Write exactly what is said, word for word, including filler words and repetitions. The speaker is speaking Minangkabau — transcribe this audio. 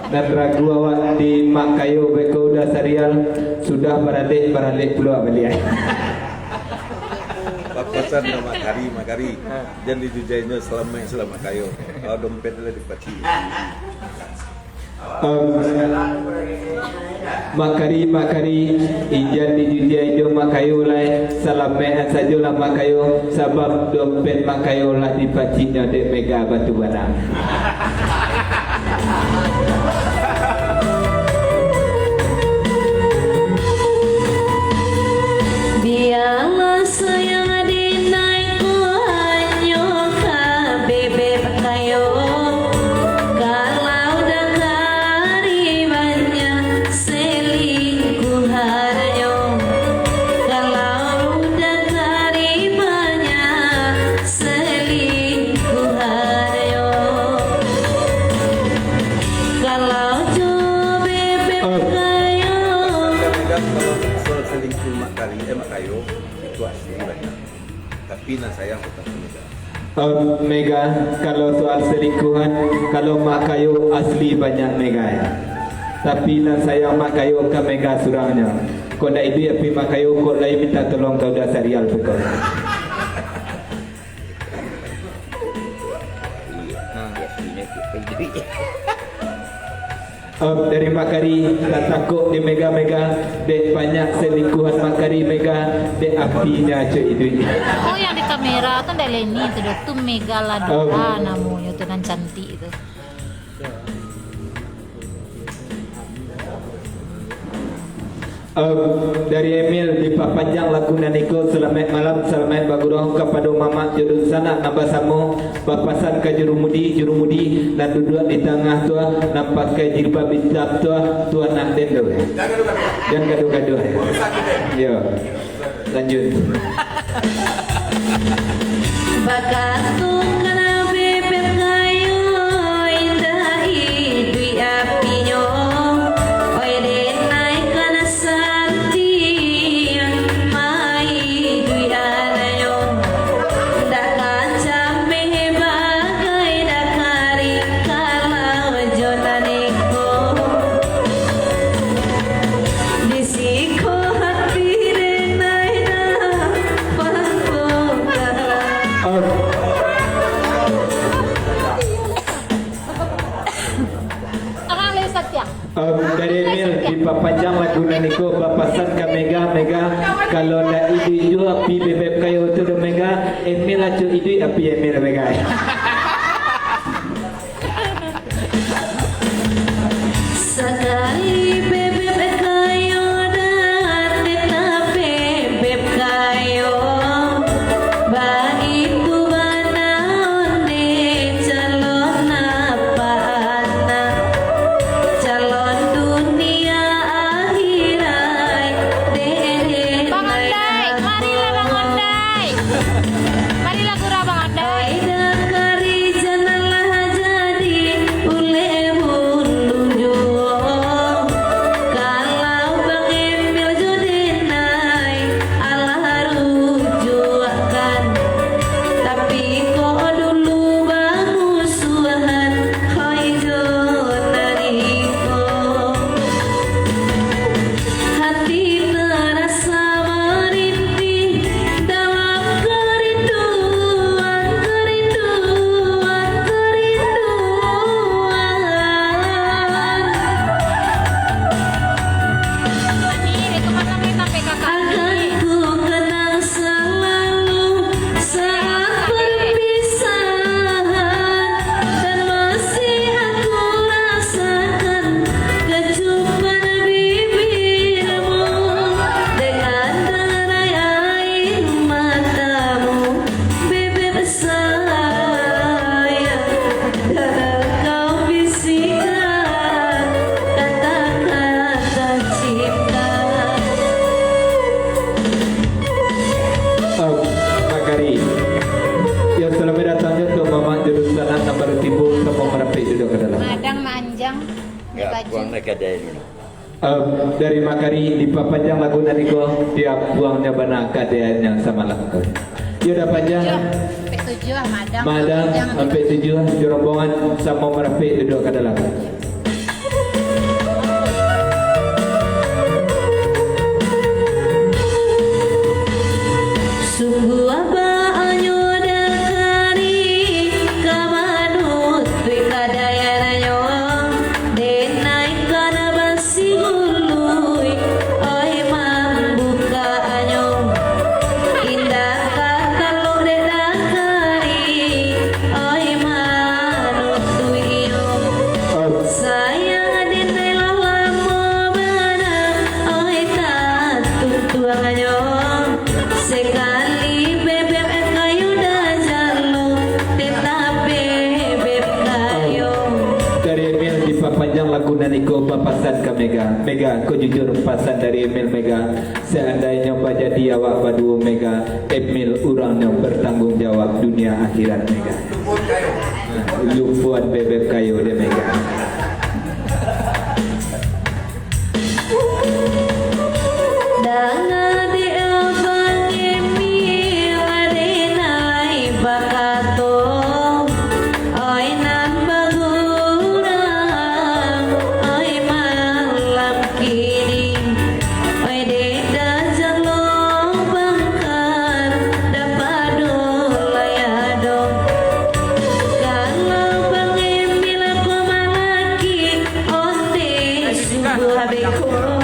Nan ragu awak di Mak Kayo beko Uda Sahrial, sudah baralek-baralek pulo baliak. Papasan ka Mak Kari, Mak Kari. Jan dijujainyo salamaik-salamaik Mak Kayo. Kalau dompet lah dipacik. Em, Mak Kari, Mak Kari, jan dijujainyo Mak Kayo lai, salamaik sajolah Mak Kayo, sabab dompet Mak Kayo lah dipaciknyo dek Mega Batu Bana. Bialah sayang di naiko hanyo ka bebek kayo, kalau dakari banyak selingkuhannyo, kalau dakari banyak selingkuhannyo. Kalau jo bebek kayo. Kalau soal selingkuh Mak Kari, eh, Mak Kayo, itu asli banyak. Tapi nan sayang tetap Mega. Em, Mega, kalau soal selingkuhan, kalau Mak Kayo asli banyak Mega, ya. Tapi nan sayang Mak Kayo ka Mega surangnyo. Kok ndak iduik api Mak Kayo, kok lai minta tolong ka Uda Sahrial beko. Em, dari Mak Kari, tak takok di Mega-Mega, dek banyak selingkuhan Mak Kari Mega, dek apinyo acok iduik. Oh, yang di kamera tu ndak Leni tu doh, tu Mega Ladora namonyo tu, nan cantik tu. Em, dari Emil, dipapanjang lagu nan iko, salamaik malam, salamaik bagurau kapado mamak jo dunsanak nan basamo, bapasan ka jurumudi, jurumudi nan duduak di tangah tu, nan pakai jilbab itam tu, tu anak den tu. Jan gaduah-gaduah. Yo. Lanjut. Bakatukan bebek kayo, indak iduik apinyo. Oi, denai kana santi, mai iduik anaknyo. Ndak kacameh bagai dakari, kalau jo nan iko. Di siko hati denai dah pangko. Orang lain satiang. Em, dari Emil, dipapanjang lagu nan iko, bapasan ka Mega, Mega, kalau ndak iduik juo api bebek kayo tu doh Mega, Emil acok iduik api Emil Mega. Sakali bebek kayo dan tetap bebek kayo, baitu bana onde calon apak anak, calon dunia akhirat, dek Bang Ondai, marilah Bang Ondai. Marilah gura Bang Ondai. Ai dakari janlah jadi uleh bulu juo. Kalau Bang Emil jo denai alah rujuakkan, tapi kok dulu bamusuahan, hoi jo nan iko. Hati terasa merintih dalam kerinduan, kerinduan, kerinduan. Akan ku kenang selalu saat perpisahan, dan masih aku rasakan kecupan bibirmu dengan derai air matamu, bebek sayang, dan kau bisikan kata-kata cinta. Em, Mak Kari. Yo, salamaik datang jo tu, mamak jo dunsanak nan baru tibo, samo marapek duduak ka dalam. Madang maanjang di baju. Puang naik kadai dulu. Em, dari Mak Kari, dipapanjang lagu nan iko, diapuangnyo bana kadai nan samalam ko. Yo, dah panjang. Tujuah, ampek tujuah, madang, madang, ampek tujuah, jo rombongan, samo marapek duduak ka dalam. Sekali bebek kayo dah jalo, tetap bebek kayo. Dari Emil dipapanjang lagu nan iko bapasan ka Mega. Mega, ko jujur pasan dari Emil Mega. Seandainyo bajadi awak baduo Mega, Emil urangnyo bertanggung jawab dunia akhirat Mega. Lupuan bebek kayo deh Mega. Danga dek Abang Emil, adenai bakato, oi nan bagurang, oi malam kini, oi dek dajang lobang kan, dapado layado. Kalau Bang Emil ko malaki, onde sungguh beko.